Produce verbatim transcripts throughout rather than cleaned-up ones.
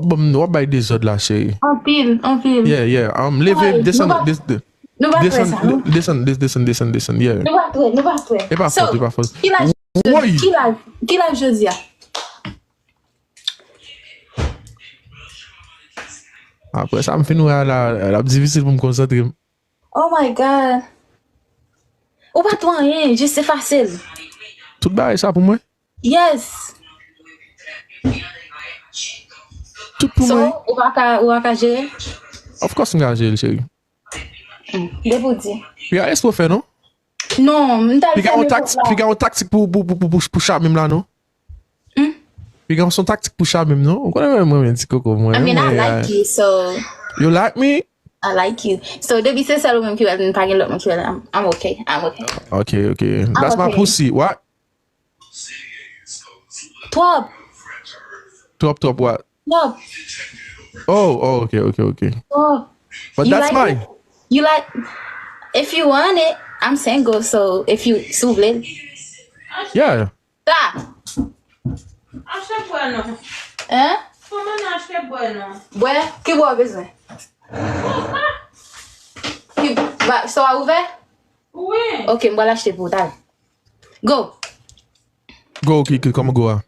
w ap ban m, w ap bay dezòd la, cheri. Anpil, anpil. Yeah, yeah. Um, leve, desann, nou pa, des-, de-, nou pa fè desann, sa, non? De-, desann, des-, desann, desann, desann, yeah. Nou pa fè, nou pa fè. E pa fòt, e pa fòt. So, ki laj, woy! Ki laj, ki laj jodi a? Apre sa, m fin wè a la, l ap difisil pou m konsantre m. Oh my God. Ou pa tou anyen, jis efase l. Tout bagay sa pou mwen? Yes. Tout pou mwen? So, ou pa ka, ou pa ka jere? Of course, m ka jere l, cheri. Hmm, depi w di. Piga èske w fè, non? Non, m ta l fè. Piga yon taktik, piga yon taktik pou, pou, pou, pou, pou, pou chame m la, non? Hmm? Piga yon taktik pou chame m, non? Ou konnen mwen, mwen, ti koko, mwen, I mean, I like you, so. You like me? I like you. So, depi se sèl ou menm ki wè l, m pa gen lòt moun ki wè l, I'm, I'm okay, I'm okay. Okay, okay. I'm okay. That's my pussy. What? Twòp. Twòp, twòp, what? Twòp. Oh, oh, okay, okay, okay. Twòp. But that's mine. You like it? You like, if you want it, I'm single, so if you, si w vle l. Yeah. Sa. Achte bwè non. Hein? Fò mwen achte bwè non. Bwè? Ki bwè w bezwen? Ki, ba, so a ouvè? Wi. Ok, m pral achte pou ou, talè. Go. Go, ki, ki, kòman go a?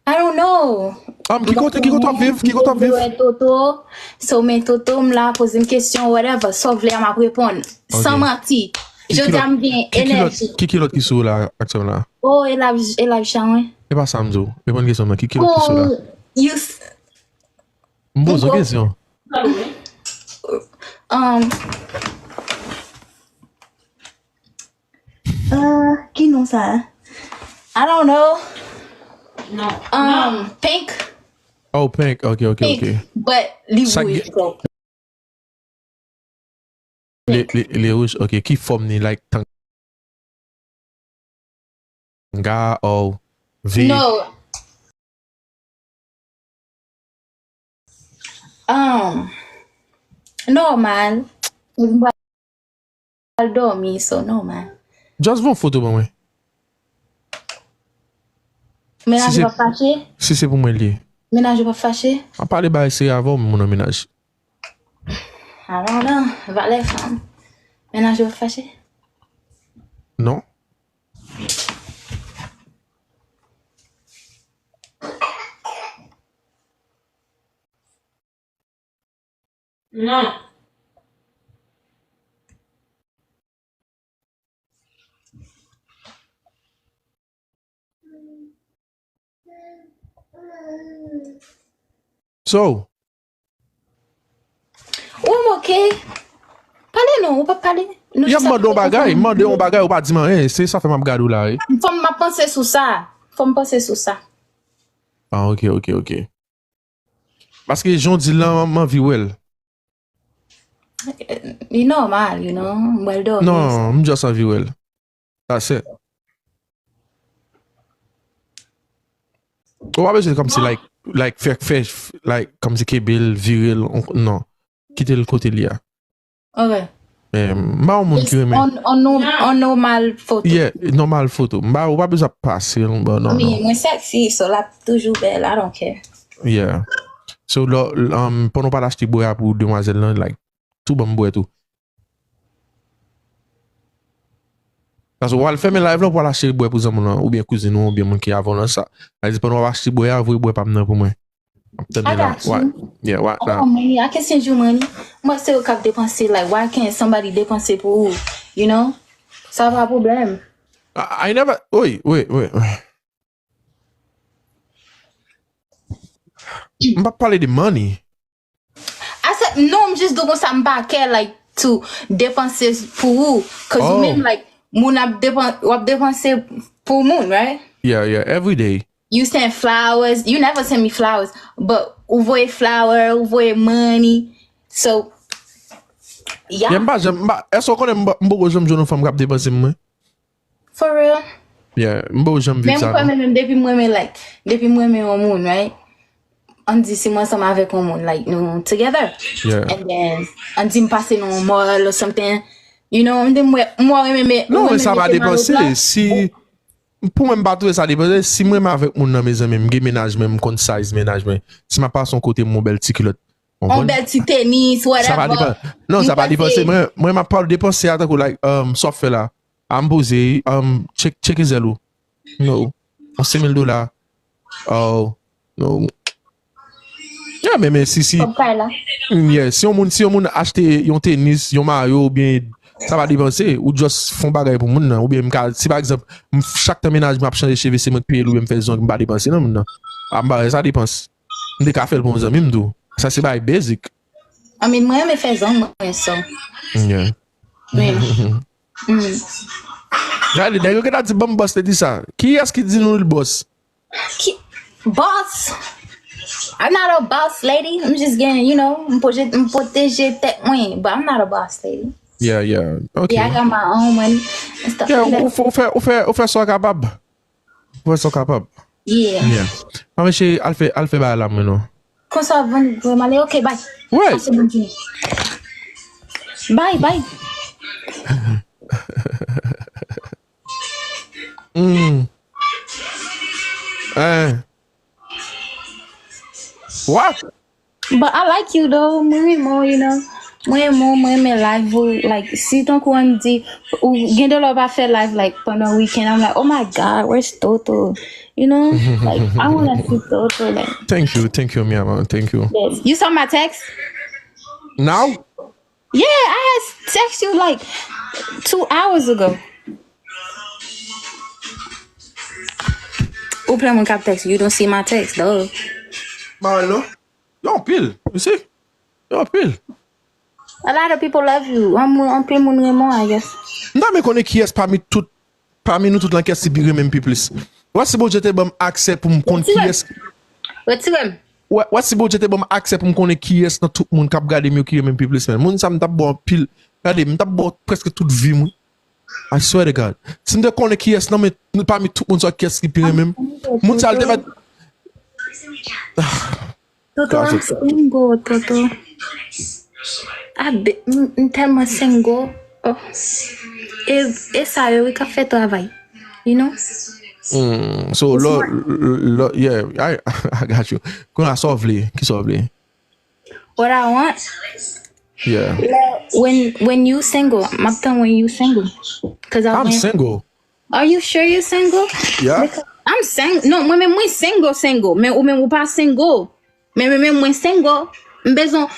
I don't know. Um, ki kote, ki kote w ap viv? Ki kote w ap viv? Mwen Toto. So, men Toto, m la, poze m kesyon, whatever. Sa w vle a, m ap reponn. Ok. San manti. Jodi a, m gen enèji. Ki kilòt ki sou ou la, aktyèlman la? Oh, e laj, e laj chan, wi. E pa sa m di w. Reponn kesyon m nan. Ki kilòt ki sou ou la? Oh, you s-, m poze w kesyon. Um, Ah, ki non sa a? I don't know. Non. Um, non. Pink. Oh, pink. Ok, ok, ok. Pink, but li wouj, so. Li, li, li wouj, ok. Ki fòm ni, like, tanga, oh, V? No. Um, nòmal. Mwen pral dòmi, so nòmal. Just voye yon foto ban mwen. Mennaj ou p ap fache? Si se pou mwen li ye. Mennaj ou p ap fache? M ap pale bagay serye avè w, moun nan mennaj. I don't know. Valè fanm. Mennaj ou p ap fache? Non. Non. So. Ou moke? Pale non, ou pa pale. Nou jis ap mande yon bagay, mande yon bagay, ou pa di m anyen. Se sa fè m ap gade w la, wi. Fò m ap panse sou sa. Fò m panse sou sa. Ah, ok, ok, ok. Paske jan w di l lan, m anvi wè l. Li nòmal, you know, m pral dòmi. Non, m just anvi wè l. That's it. Ou pa bezwen kòmsi, like, like, fè, fè, like, kòmsi kenbe l, vire l, non. Kite l kote li a. Ok. Eh, m pa yon moun ki renmen. On, on, on, on nòmal foto. Yeah, nòmal foto. M pa, ou pa bezwen ap pase l, non, non. I mean, mwen sexy, so l ap toujou bèl, I don't care. Yeah. So, lò, um, pandan w pral achte bwè a pou demwazèl lan, like, tou ban m bwè tou. Paske w al fèmen live lan, w al achte bwè pou zanmi w lan, oubyen kouzin ou, oubyen moun ki avè w nan sa. Sa vle di pandan w ap achte bwè a, voye bwè pa m nan pou mwen. M ap tande la. I got you. What? Yeah, what now? Oh, money. I can send you money. Mwen se ou k ap depanse, like, why can't somebody depanse pou ou? You know? Sa pa pwoblèm. I, I never, wait, wait, wait, wait. M pa pale de money. I said, non, m jis di w konsa, m pa care, like, to depanse pou ou. Cause ou menm, like, moun ap depan-, w ap depanse pou moun, right? Yeah, yeah, every day. You send flowers. You never send me flowers, but ou voye flower, ou voye money. So, yeah. Yeah, m pa janm, m pa, èske w konnen m pa, m poko janm jwenn yon fanm k ap depanse m, mwen? For real? Yeah, m poko janm viv sa, non. Men m kwè, men menm depi m renmen, like, depi m renmen yon moun, right? Ann di si m ansanm avèk yon moun, like, nou together. Yeah. And then, ann di m pase nan yon mall or something, you know, m di m wè, m wè w renmen, men, non, men sa pa depanse, si, Pou mwen, m pa twouve sa depanse. Si mwen m avèk moun nan, mezanmi, m gen mennaj mwen, m konn size mennaj mwen. Si m ap pase yon kote, m yon bèl ti kilòt. Yon bèl ti tenis, whatever. Sa pa depanse. Non, sa pa depanse. Mwen, mwen, m ap pale depanse a tankou, like, um, sa w ap fè la. A m poze, um, check, check zèl ou. No. Yon senk mil dola. Oh, no. Yeah, men, men, si, si, mm, yeah, si yon moun, si yon moun achte yon tenis, yon mayo, oubyen sa pa depanse, ou just fè yon bagay pou moun nan, oubyen m ka, si pa egzanp, m, chak tan mennaj mwen ap chanje cheve, se mwen k peye l, oubyen m fè zong, m pa depanse nan moun nan. A m pa wè sa depans. M te ka fè l pou yon zanmi m tou. Sa se bagay basic. I mean, mwen renmen fè zong mwen, so. Yeah. Men, mm. Gade, nèg yo gentan di ban m boss te di sa. Kiyès ki di nou l boss? Ki, boss? I'm not a boss lady. I'm just getting, you know, m pwoje-, m pwoteje tèt mwen, but I'm not a boss lady. Yeah, yeah. Ok. Yeah, I got my own money and stuff like that. Yeah, ou, ou fè, ou fè, ou fè sa w kapab. Ou fè sa w kapab. Yeah. Yeah. Mwen, mesye, al fè, al fè bagay la, mwen, non. Konsa, bon, bon, m ale, ok, bye. Pase bonn jounen. Bye, bye. Hmm. Eh. What? But I like you though. Mwen renmen w, you know. Mwen renmen w, mwen renmen live ou. Like, si tankou an di, ou gen de lè w pa fè live, like, pandan weekend, I'm like, oh my God, where's Toto? You know? Like, I wanna see Toto, like. Thank you, thank you, mi amor, thank you. Yes. You saw my text? Now? Yeah, I had text you, like, two hours ago. Ou plen moun k ap text, you don't see my text, though. Ba wè l non. Yo anpil, you see? Yo anpil. A lot of people love you. Anpil moun renmen w, I guess. M ta renmen konnen kiyès pami tout, pami nou tout lan, kiyès ki pi renmen m pi plis. Wè si Bondye te ban m aksè pou m konn kiyès. Retire m. Wè, wè si Bondye te ban m aksè pou m konnen kiyès nan tout moun k ap gade m yo ki renmen m pi plis, men. Moun sa m t ap ba w anpil. Gade, m t ap ba w prèske tout vi m, wi. I swear to God. Si m te konnen kiyès nan men, pami tout moun sa, kiyès ki pi renmen m. Moun sa l te mèt. Toto, I'm single, Toto. A be-, m, m tèlman single. Oh. E, e sa yo, wi, k ap fè travay. You know? Mm, so, lo, lo, yeah, I, I got you. Kounye a, sa w vle? Ki sa w vle? What I want? Yeah. Lè, when, when you single, m ap tann when you single. 'Cause I I'm want single. Are you sure you single? Yeah. Because I'm sing-, non, mwen menm mwen single, single. Men ou menm ou pa single. Men mwen menm mwen single. M bezwen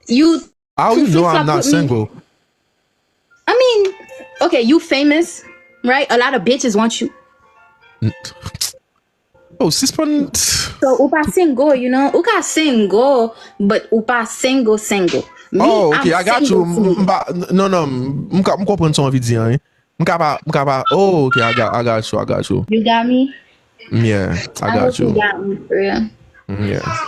you to flip flop with me. How you know I'm not single? I mean, okay, you famous, right? A lot of bitches want you. N-, oh, sispann. So, ou pa single, you know? Ou ka single, but ou pa single, single. Me, oh, okay, I'm I got you. Single, single. M, m pa, non, non, m, m ka, m konprann sa w anvi di an, wi. M ka pa, m ka pa, oh, okay, I got, I got you, I got you. You got me? Yeah, I got you. I hope you got me, for real. Mm, yeah.